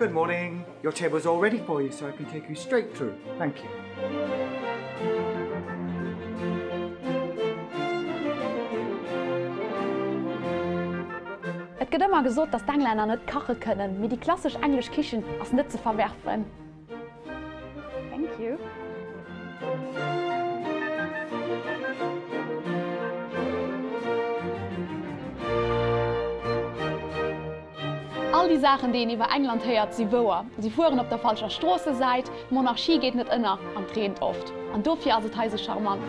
Good morning. Your table's all ready for you, so I can take you straight through. Thank you. Et gëtt ëmmer gesot, dass d'Englänner net kache kënnen, mee déi klassesch englesch Kichen ass net ze verwerfen. Thank you. All déi Saachen, déi een iwwer England héiert, si wouer. Si fueren op der falscher Stroossesäit, d'Monarchie geet net ënner an et reent oft. An dofir ass et hei sou charmant.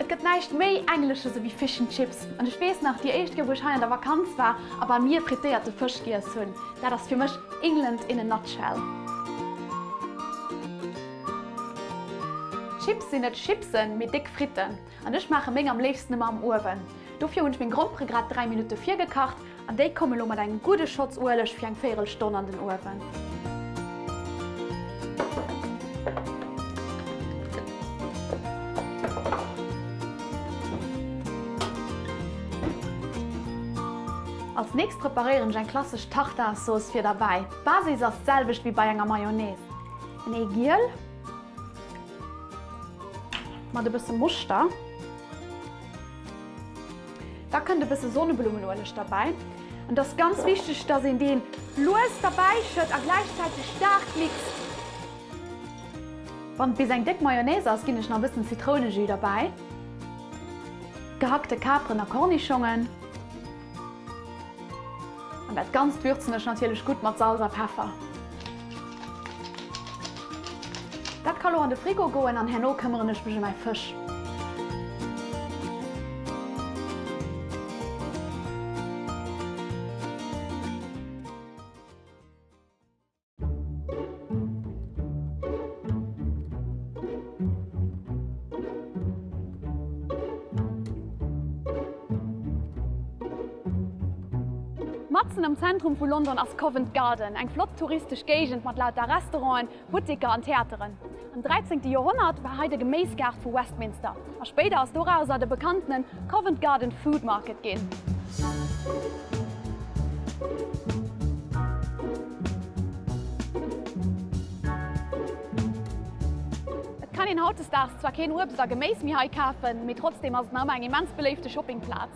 Et gëtt näischt méi Englesches ewéi Fish and Chips. An ech weess nach, déi éischt Kéier wou ech hei an der Vakanz war a bei mir frittéierte Fësch giess hunn, dat ass fir mech England in a nutshell. Chips sinn net Chipsen, mee déck Fritten. An ech maache meng am léifsten ëmmer am Uewen. Dofir hunn ech meng Grompere grad 3 Minutte virgekacht an déi komme lo mat engem gudde Schotz Ueleg fir eng véierel Stonn an den Uewen. Als nächst preparéieren ech eng klassesch Tartarsauce fir derbäi. D'Basis ass d'selwecht wéi bei enger Mayonnaise. En Ee giel mat e bësse Moschter. Da kënnt e bësse Sonneblummenueleg derbäi. An et ass ganz wichteg, dass een deen lues derbäi schëtt a gläichzäiteg staark mixt. Wann et bis eng déck Mayonnaise ass, ginn ech nach e bëssen Zitrounejus derbäi, gehackte Kaperen a Kornischongen. An dat Ganzt würzen ech natierlech gutt mat Salz a Peffer. Dat ka lo an de Frigo goen an herno këmmeren ech mech ëm mäi Fësch. Matzen am Zentrum vu London ass Covent Garden, eng flott touristesch Géigend mat lauter Restauranten, Butteker an Theateren. Am 13. Joerhonnert war hei de Geméisgaart vu Westminster a spéider ass dorauser de bekanntene Covent Garden Food Market ginn. Et kann een hautdesdaags zwar keen Uebst a Geméis méi hei kafen, mee trotzdeem ass et nach ëmmer eng immens beléifte Shoppingplaz.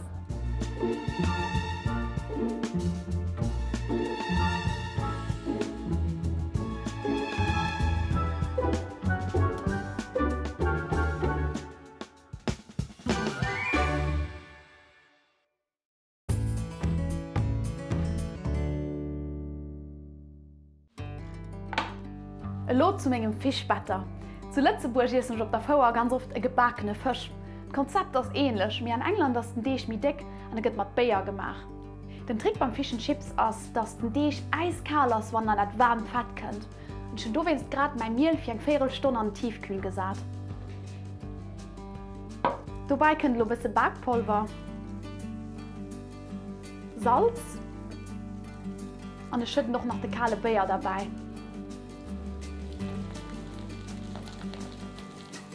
Elo zu mengem Fischbetter. Zu Lëtzebuerg iessen ech op der Fouer ganz oft e gebakene Fësch. D'Konzept ass ähnlech, mee an England ass den Deeg méi déck an e gëtt mat Béier gemaach. Den Trick beim Fish and Chips ass, dass den Deeg äiskal ass wann en an dat waarmt Fett kënnt. An ech hunn dowéinst grad mäi Miel fir eng véierel Stonn an den Tiefkühl gesat. Dobäi kënnt elo bësse Bakpolver, Salz an ech schëdden och nach de kale Béier derbäi.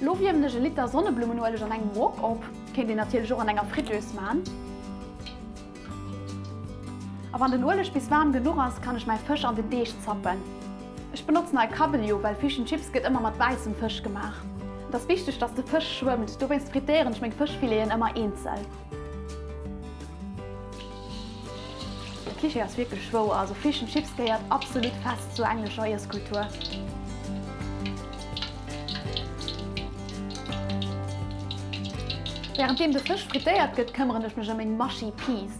Lo wiermen ech e Liter Sonneblummenueleg an engem Wok op, kéint een natierlech och an enger Friteuse man. A wann den Ueleg bis waarm genuch ass, kann ech mäi Fësch an den Deeg zappen. Ech benotzen hei Kabeljou, well Fish and Chips gëtt ëmmer mat wäissem Fësch gemaach. Et ass wichteg, dass de Fësch schwëmmt, dowéinst frittéieren ech meng Fëschfileten ëmmer eenzel. De Klischee ass wierklech wouer, also Fish and Chips gehéiert absolut fest zur englescher Iesskultur. Wärenddeem de Fësch frittéiert gëtt, këmmeren ech mech ëm meng Mushy Peas.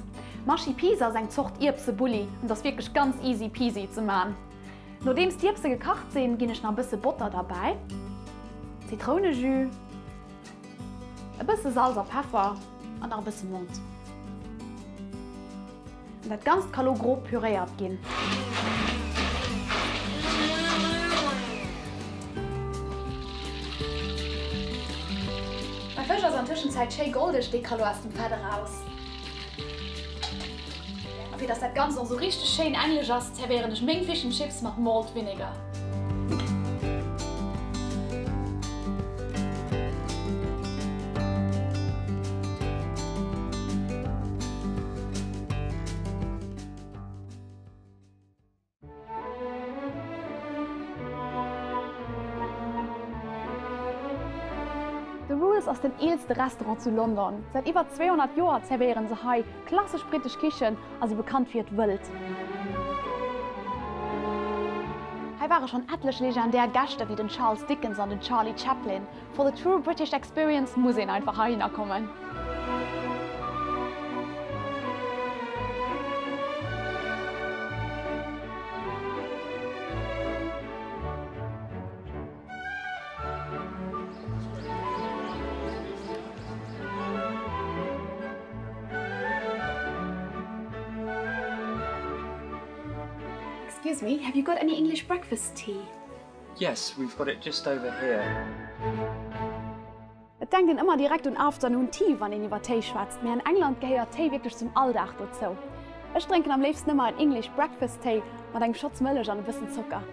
Mushy Peas ass eng Zort Ierbsebulli an ass wierklech ganz easy peasy ze man. Nodeems d'Ierbse gekacht sinn, ginn ech nach e bësse Botter derbäi, Zitrounejus, e bësse Salz a Peffer an nach e bësse Menthe. An dat Ganzt ka lo grob püréiert ginn. Mäi Fësch ass an Tëschenzäit. Tëschenzäit schéi goldeg, dee ka lo aus dem Fett eraus. A fir dass dat Ganzt och sou richteg schéin englesch ass, zerwéieren ech meng Fish and Chips mat Malt Vinegar. The Rules ass den eelste Restaurant zu London. Säit iwwer 200 Joer zerwéieren se hei klassesch brittesch Kichen a si bekannt fir hiert Wëld. Hei ware schonn etlech legendär Gäscht ewéi den Charles Dickens an den Charlie Chaplin. For the true British experience muss een einfach heihinner kommen. Excuse me, have you got any English breakfast tea? Yes, we've got it just over here. Et denkt een ëmmer direkt un Afternoon Tea, wann een iwwer Téi schwätzt, mee an England gehéiert Téi wierklech zum Alldag dozou. Ech drénken am léifsten ëmmer en English Breakfast Téi mat engem Schotz Mëllech an e bëssen Zocker.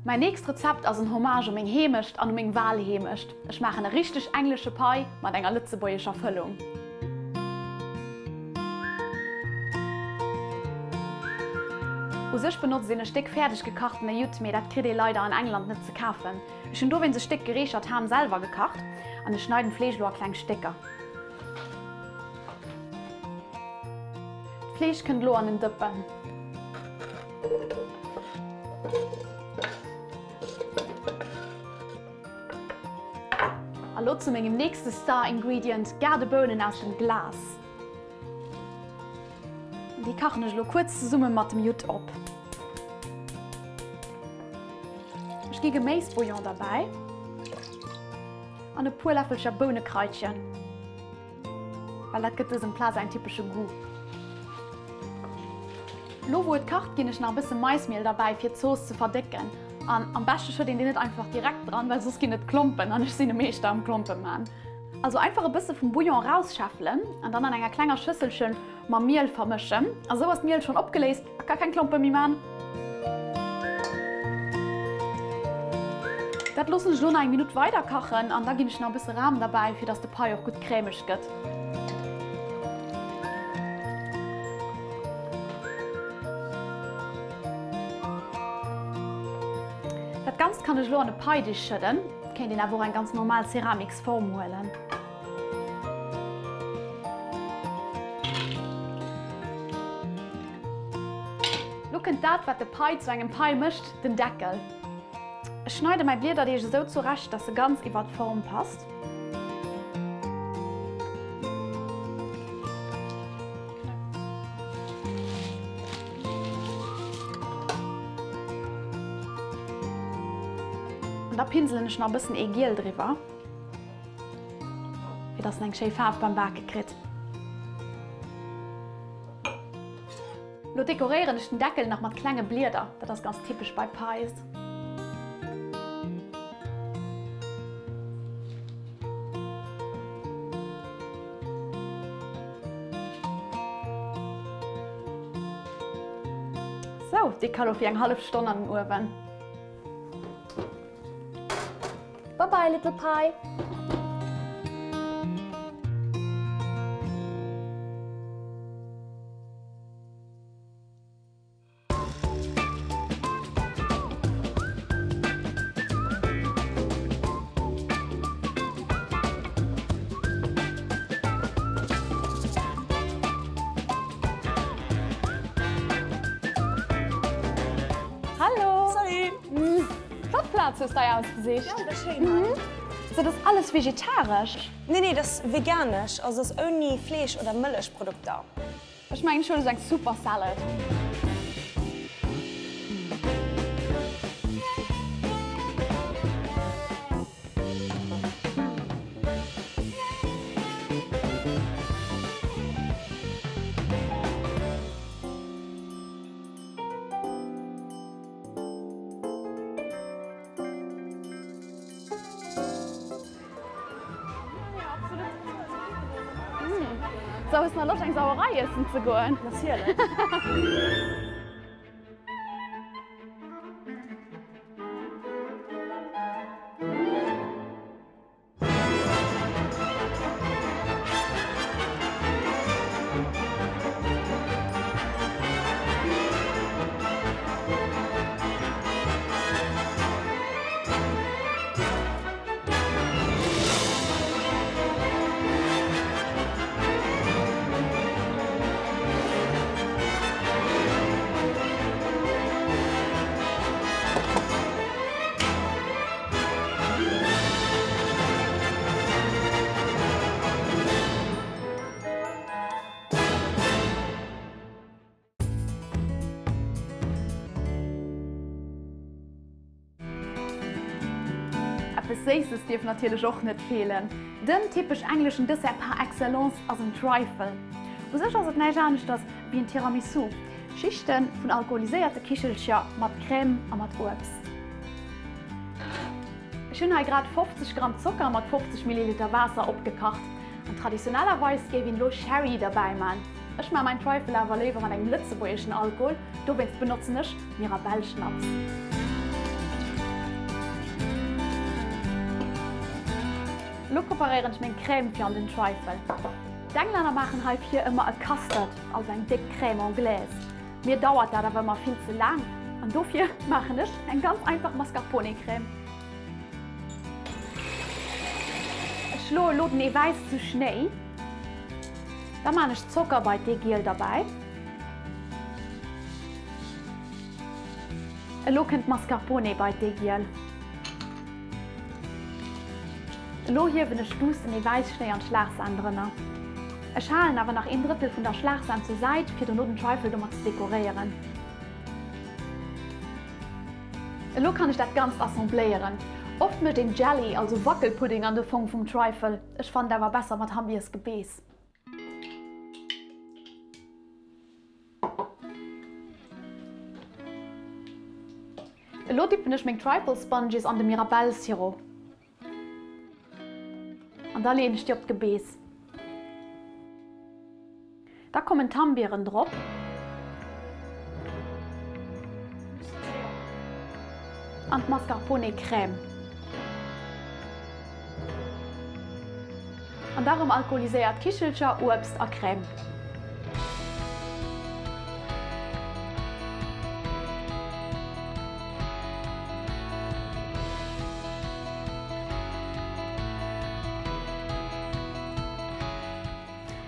Mäin nächst Rezept ass en Hommage u meng Heemecht an u meng Walheemecht. Ech maachen e richteg englesche Pie mat enger lëtzebuergescher Fëllung. U sech benotzt een e Stéck fäerdeg gekachtene Judd, mee dat kritt ee leider an England net ze kafen. Ech hunn dowéinst e Stéck gereechert Ham selwer gekacht an ech schneiden d'Fleesch elo a kleng Stécker. D'Fleesch kënnt elo an en Dëppen. A lo zu mengem nächste Star Ingredient, Gaardebounen aus dem Glas. Déi kachen ech elo kuerz zesumme mat dem Judd op. Ech gi Geméisbouillon derbäi an e puer Läffelcher Bounekraitchen, well dat gëtt dësem Plat säin typesche Goût. Lo wou et kacht ginn ech nach e bësse Maismiel derbäi fir d'Zooss ze verdécken. An am beschte schëtt een déi net einfach direkt dran, well soss ginn et Klompen an ech sinn e Meeschter am Klompe man. Also einfach e bësse vum Bouillon erausschäffelen an dann an enger klenger Schësselchen mam Miel vermëschen. A sou ass d'Miel schonn opgeléist a ka keng Klompe méi man. Dat loossen ech elo nach eng Minutt weider kachen an da ginn ech nach e bësse Ram derbäi, fir dass de Pai och gutt crèmeg gëtt. Dat Ganzt kann ech elo an e Paidisch schëdden. Et kéint een awer och eng ganz normal Ceramiksform huelen. Lo kënnt dat, wat de Pai zu engem Pai mécht, den Deckel. Ech schneide mäi Bliederdeeg esou zurecht, dass e ganz iwwert d'Form passt. An da pinselen ech nach e bëssen Eegiel driwwer, fir dass en eng schéi Faarf beim Bake kritt. Lo dekoréieren ech den Deckel nach mat klenge Blieder, dat ass ganz typesch bei Pies. Sou, dee ka lo fir eng hallef Stonn an den Uewen. Bye bye little pie! Hallo! Salut! Flott Plaz hues dei ausgesicht. Ja, dat ass schéin hei. So, dat ass alles vegetaresch? Nee, nee, dat ass veganesch, also dat ass ouni Fleesch oder Mëllechprodukter. Ech mengen ech huelen esou eng super Salad. Sou, hues nach Loscht eng Sauerei iessen ze goen? Natierlech! Eppes Séisses dierf natierlech och net feelen. Den typesch engleschen Dessert par excellence ass en Trifle. U sech ass et näischt aneschters wéi en Tiramisu, Schichte vun alkoholiséierte Kichelcher mat Crème a mat Uebst. Ech hunn hei grad 50 Gramm Zocker mat 50 Milliliter Waasser opgekacht. An traditionellerweis géif een elo Sherry derbäi man. Ech man mäin Trifle awer léiwer mat engem lëtzebuergeschen Alkohol, dowéinst benotzen ech Mirabellschnaps. Elo preparéieren ech meng Crème fir an den Trifle. D'Englänner maachen heifir ëmmer e Custard, also eng déck Crème anglaise. Mir dauert dat awer ëmmer vill ze laang an dofir maachen ech eng ganz einfach Mascarpone-Crème. Ech schloe lo den Eewäiss zu Schnéi. Da maan ech Zocker bei d'Eegiel derbäi. Elo kënnt d'Mascarpone bei d'Eegiel. Elo hiewen ech duuss den Eewäisschnéi an d'Schlagsahn drënner. Ech halen awer nach een Drëttel vun der Schlagsahn zur Säit fir dono den Trifle domat ze dekoréieren. Elo kann ech dat Ganzt assembléieren. Oft mécht een Jelly, also Wackelpudding an de Fong vum Trifle. Ech fannen et awer besser mat Hambiersgebeess. Elo dippen ech meng Trifle Sponges an de Mirabelle Sirop. An da leeën ech déi op d'Gebeess. Da kommen d'Hambieren drop. An d'Mascarpone Crème. An da rëm alkoholiséiert Kichelcher, Uebst a Crème.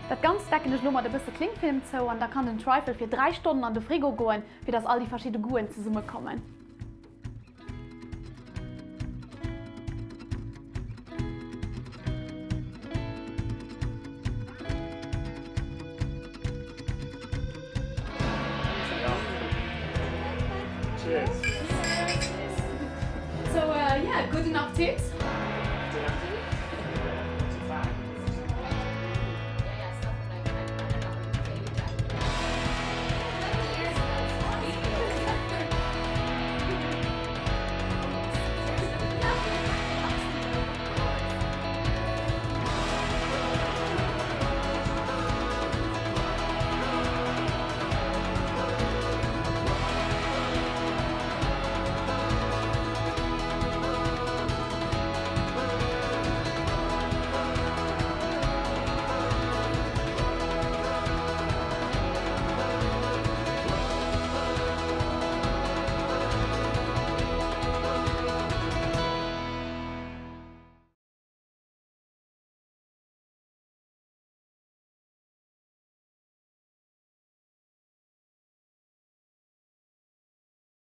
Dat Ganzt decken ech lo mat e bësse Klingfilm zou an da kann den Trifle fir 3 Stonnen an de Frigo goen, fir dass all déi verschidde Goûten zesumme kommen. Cheers. So yeah, gudden Appetit. Gudden Appetit.